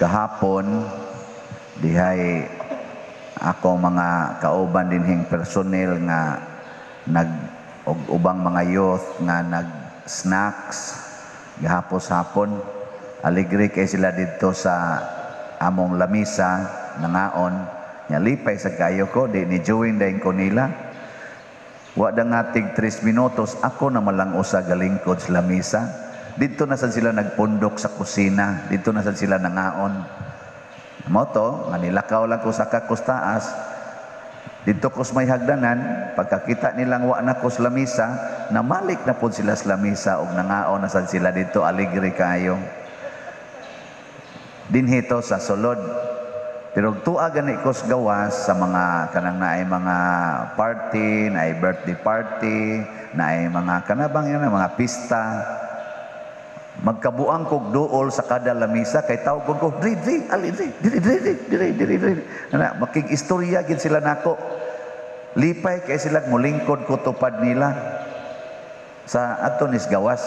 Kahapon dihay ako mga kauban dinhing personnel nga nag og ubang mga youth nga nag snacks gahapos hapon. Alegre kay sila didto sa among lamisa nangaon nya. Lipay sa kayo ko di ni join dayon ko nila. Wa da nga tig 3 minutos, ako na malang usa galingkod sa lamisa. Didto na sad sila nagpundok sa kusina, didto na sad sila nangaon. Mao to nga nilakaw lang ko sa kakos taas didto ko sa may hagdanan. Pagkakita nilang wa na ko sa lamisa, namalik na pod sila sa lamisa og nangaon na sad sila didto. Alegre kayo dinhito sa sulod. Pero tuwa gani ko sa gawas sa mga kanang naay mga party, naay birthday party, naay mga kanabang yun, mga pista. Magkabuang kog duol sa kada lamisa kay tawgon ko, "Dri, dri, ali, dri, diri, dri, dri, diri, diri, diri." Ana, makig-istorya gid sila nako. Lipay kay sila mulingkod ko tupad nila sa ato nis gawas.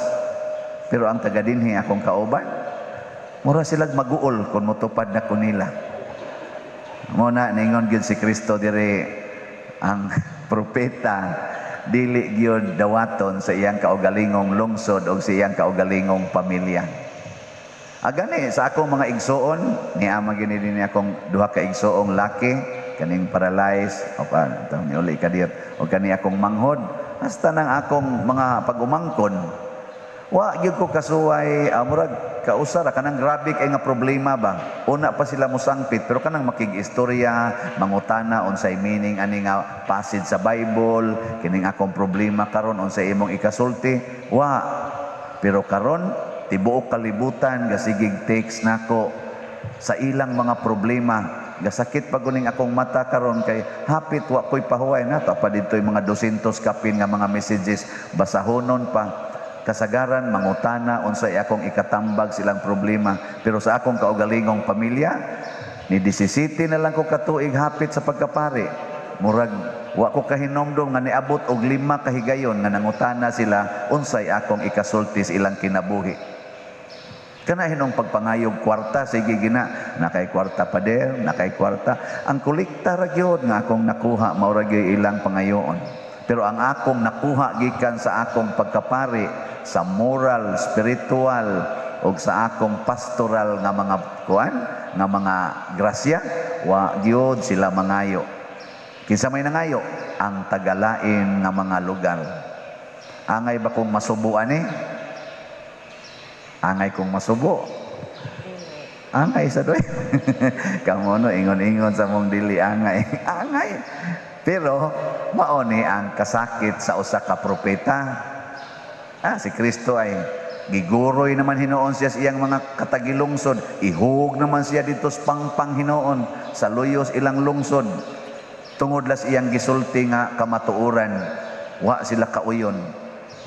Pero ang taga dinhi akong kauban, mura sila maguol kung motupad na ko nila. Mao na ningon gyud si Kristo diri, ang propeta dili gyud dawaton sa iyang kaugalingong lungsod o sa iyang kaugalingong pamilya. Agani sa akong mga igsuon, ni ama gini din akong duha ka igsuong laki, kaning paralyzed o pa ito, ni uli kadir o kani akong manghod, hasta nang akong mga pag-umangkon. Wa gyud ko kasuway, murag kausa ra kanang grabe kay nga problema ba. Una pa sila mosangpit, pero kanang makig-istorya, mangutana unsay meaning ani nga passage sa Bible, kining akong problema karon, unsay imong ikasulti, wa. Pero karon tibuok kalibutan gasigig text nako sa ilang mga problema. Gasakit pa guning akong mata karon kay hapit wa ko'y pahuway na pa didto'y mga 200 kapin nga mga messages, basahonon pa. Kasagaran mangutana unsay akong ikatambag silang problema. Pero sa akong kaugalingong pamilya, ni 17 na lang ko katuig hapit sa pagkapari, murag wa ko kahinomdom nga niabot og 5 kahigayon nga nangutana sila unsay akong ikasulti sa ilang kinabuhi. Kana hinong pagpangayog kwarta, sige gina, nakay kwarta, pader, nakay kwarta. Ang kolekta ra gyud nga akong nakuha, mao ra gyud ilang pangayoon. Pero ang akong nakuha gikan sa akong pagkapari, sa moral, spiritual ug sa akong pastoral nga mga kuan, nga mga grasya, wa gyud sila mangayo. Kinsa may nangayo? Ang tagalain nga mga lugar. Angay ba kong masubo ani? Angay kong masubo. Angay sa doy. Kamo no, ingon-ingon sa mong dili angay. Angay. Pero mao ni ang kasakit sa usa ka propeta. Ah, si Kristo ay giguroy naman hinuon siya sa iyang mga katagilungsod. Ihug naman siya dito sa pangpang hinuon sa luyos ilang lungsod. Tungod las iyang gisulti nga kamatuoran, wa sila kauyon.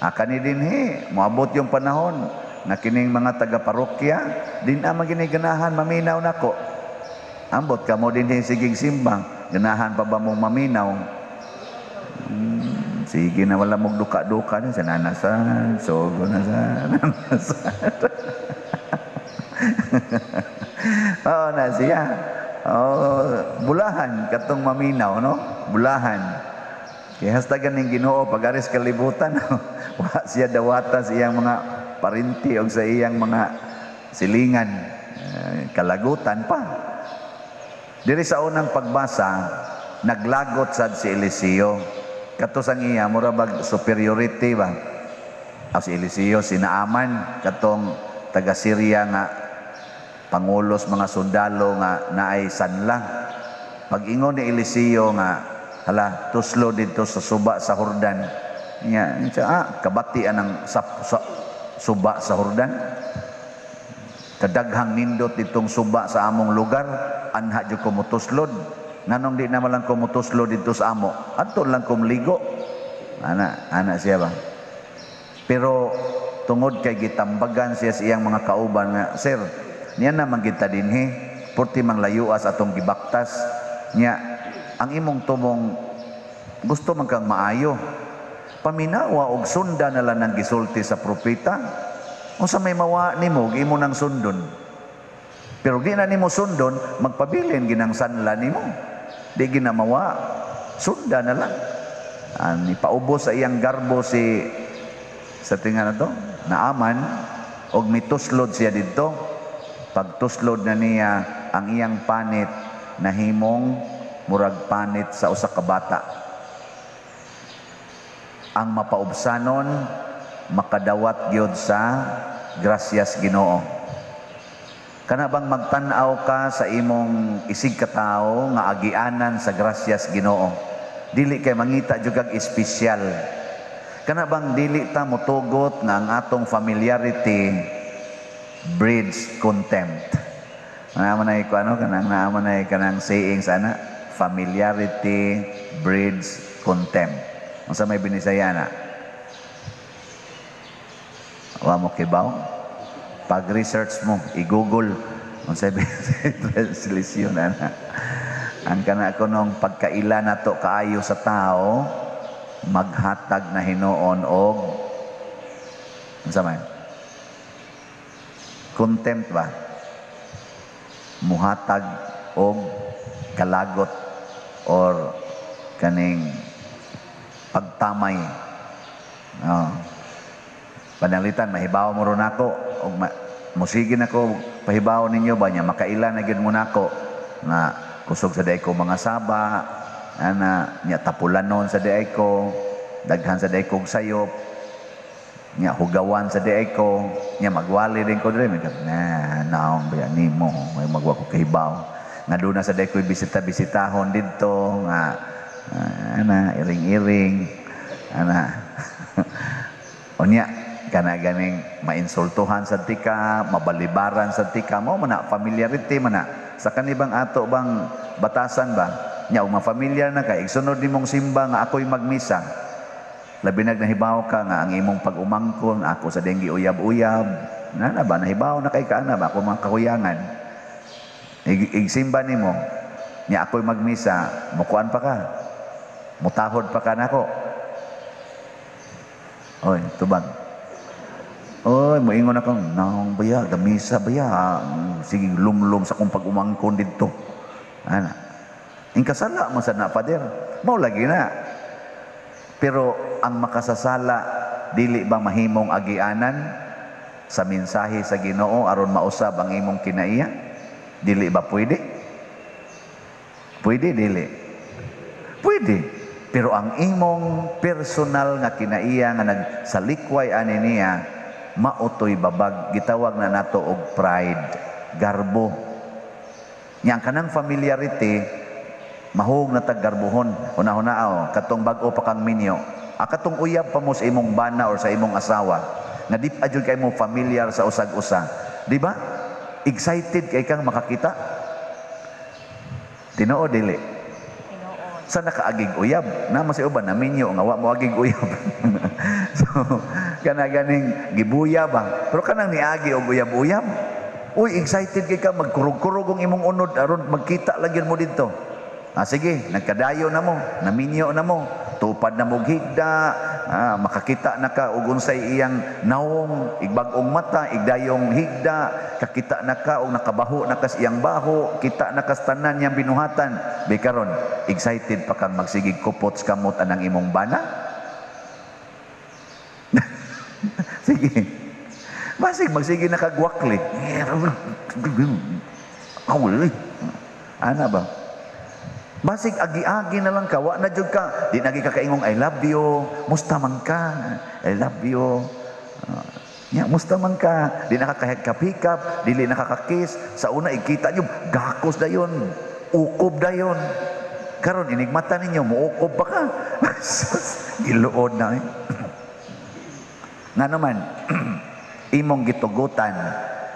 Ah, kani dinhi, moabot yung panahon na kining mga taga-parokya, din na maginiganahan maminaw nako. Ambot kamo dinhi sigig simbang, ganahan pa ba mong maminaw? Sige na, wala mong duka-duka na sa nanasan, sogo na sa nanasan. Oo na siya. Oh, bulahan katong maminaw, no? Bulahan. Kaya hasta ganing Ginoo pag-aris kalibutan, wa siya dawata sa iyang mga parinti o sa iyang mga silingan. Eh, kalagutan pa. Diri sa unang pagbasa, naglagot sad si Eliseo. Kato sang iya, mura bag superiority ba? Ah, si Eliseo, si Naaman, katong taga Syria nga pangulos mga sundalo nga naay sanla. Pag-ingon ni Eliseo nga, "Hala, tuslo dito sa suba sa Hordan." Nya, siya, ah, kabati anang sa suba sa Hordan. Kadaghang nindot ditong suba sa among lugar, anha jud ko motuslod. Nganong di naman lang ko motuslod dito sa amo? Adto lang ko ligo. Ana, ana siya ba? Pero tungod kay gitambagan siya sa iyang mga kauban nga, "Sir, niya naman kita dinhi, purti mang layuas atong gibaktas." Nya, ang imong tumong gusto man kang maayo. Paminawa og sunda na lang ang gisulti sa propeta. Unsa may mawa nimo imo nang sundon? Pero di na nimo sundon, magpabilin ginang sanla nimo. Di ginamawa, sunda na lang. Ni paubos sa iyang garbo si sa tinga na to, Naaman, og mituslod siya didto. Pagtuslod na niya ang iyang panit, nahimong murag panit sa usa ka bata. Ang mapaubsanon makadawat gyud sa grasyas Ginoo. Kana bang magtan-aw ka sa imong isig katawo nga agianan sa grasyas Ginoo? Dili kay mangita jud kag espesyal. Kana bang dili ta motugot nga ang atong familiarity breeds contempt? Naa man ay ko ano, kanang naa man ay kanang saying sana, "Familiarity breeds contempt." Unsa may Binisaya na? Wa mo kibaw? Pag-research mo, i-Google unsay translation ana. Ang kana kunong pagkaila nato kaayo sa tao, maghatag na hinuon og unsa man? Contempt ba? Muhatag og kalagot or kaning pagtamay. Oh. Panalitan, mahibaw mo ron ako og musige nako pahibaw ninyo ba niya, makaila na gyud mo nako nga kusog sa diay ko mga saba ana nya, tapulanon sa diay ko, daghan sa diay kog sayop nya, hugawan sa diay ko nya, magwali din ko diri na naong ba nimo may magwa ko kahibaw nga doon na sa diay ko bisita-bisitahon didto nga ana iring-iring ana. Unya kana ganing mainsultuhan sa tika, mabalibaran sa tika mo man na, familiarity man na sa kanibang ato bang batasan ba nya. Ug ma-familiar na ka, igsunod nimong simba nga ako'y magmisa, labi nag nahibaw ka nga ang imong pag-umangkon ako sa denggi uyab-uyab na na ba, nahibaw na kay ka na ba ako mga kakuyangan. Igsimba nimo nya ako'y magmisa, mukuan pa ka, mutahod pa ka nako. Oy, tubag. Oy, moingon ako, naong baya, gamisa baya, sige lumlum sa akong pag-umangkon didto. Ana. Inkasala mo sa na, Father. Mao lagi na. Pero ang makasasala, dili ba mahimong agianan sa mensahe sa Ginoo aron mausab ang imong kinaiya? Dili ba pwede? Pwede, dili? Pwede. Pero ang imong personal nga kinaiya nga nagsalikway ani niya, mautoy babag, gitawag na nato og pride, garbo. Nya ang kanang familiarity mahug na tag garbohon. Huna-hunao, katong bag-o pa kang minyo. Ah, katong uyab pa mo sa imong bana or sa imong asawa, nga di pa jud kay mo familiar sa usag-usa. Di ba? Excited kay kang makakita. Tinuod, dili? Tinuod. Sa nakaagig uyab na mo si uban naminyo nga wa mo agig uyab. So kana ganing gibuya ba, pero kanang niagi og uyab-uyab, uy, excited kay ka, magkurog-kurog ang imong unod aron magkita lang gyud mo didto. Ah, sige, nagkadayo na mo, naminyo na mo, tupad na mo higda, makakita na ka og unsay iyang nawong, igbag-ong mata, igdayong higda, kakita na ka og nakabaho na kas iyang baho, kita na kas tanan niyang binuhatan. Bi karon, excited pa kang magsigig kupot sa kamot anang imong bana? Sige. Basig magsige na kagwakli. Ana ba? Basig agi-agi na lang ka, wa na jud ka. Di nagi ka kaingong "I love you." "Musta man ka?" "I love you." Nya, "Musta man ka?" Di nakakahikap-hikap, dili nakakakiss. Sa una ikita nyo, gakos dayon, ukob dayon. Karon inigmata ninyo, muukob pa ka. Giluod na eh. Nga naman, imong gitugutan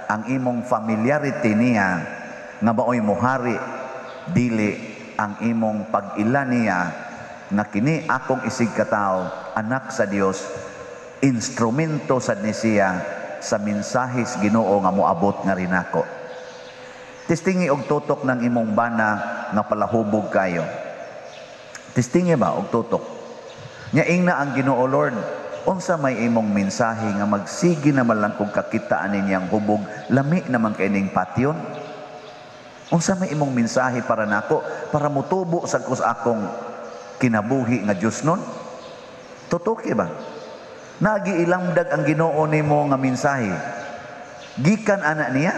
ang imong familiarity niya nga maoy muhari, dili ang imong pag-ila niya nga kini akong isig katawo, anak sa Dios, instrumento sad ni siya sa mensahis Ginoo nga moabot nga rinako. Testingi og tutok ng imong bana nga palahubog kayo. Testingi ba og tutok? Nya ingna ang Ginoo, "Lord, unsa may imong mensahe nga magsige naman lang kung kakita ani niyang hubog, lami naman kay ning patyon?" Unsa may imong mensahe para nako para motubo sa ko sa akong kinabuhi nga Dios nun? Tutuki ba? Nagiilamdag ang Ginoo nimo nga mensahe. Gikan ana niya.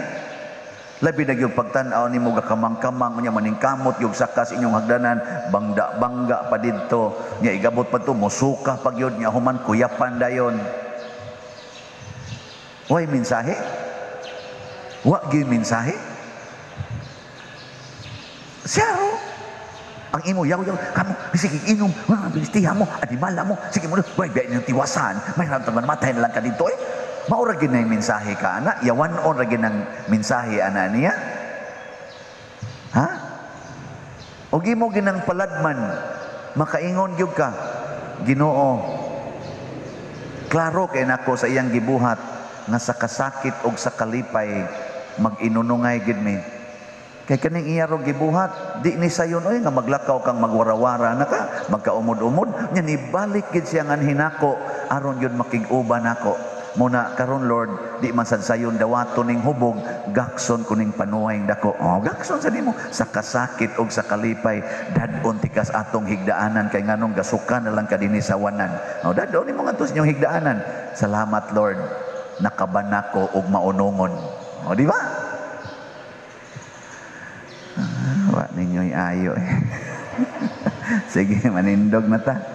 Labi na yung pagtan-aw nimo gakamang-kamang, unya maningkamot yung sakas inyong hagdanan, bangda-bangga pa didto, nya igabot pa to musuka pa gyud, nya human kuyapan dayon. Way mensahe? Wa gyud mensahe? Siyaro. Ang imo yaw yaw kamo, sige inom, bistiha mo, animala mo, sige mo, way biya inyong tiwasan, may ramtaman matay na lang ka dito eh. Maura gyud na yung mensahe ka ana, yawan-on ra gyud ang mensahe ana niya. Ha? O imo ginang paladman, makaingon gyud ka, "Ginoo, klaro kay nako sa iyang gibuhat nga sa kasakit og sa kalipay mag-inunungay gid mi. Kay kaning iya ro gibuhat, di ni sayon oy nga maglakaw kang magwarawara na ka, magkaumod-umod, nya nibalik gid siya ngan hinako aron gyud makig-uban nako. Muna karon, Lord, di man sad sayon dawaton ning hubog, gakson kuning panuway dako." Oh, gakson sa nimo sa kasakit og sa kalipay, dad-on tikas atong higdaanan kay nganong gasuka na lang ka dinhi sa wanan. Oh, dad-on nimo ngadto sa inyong higdaanan. "Salamat, Lord, nakaban nako og maunungon." Oh, di ba? Ah, wa ninyo'y ayo eh. Sige, manindog na ta.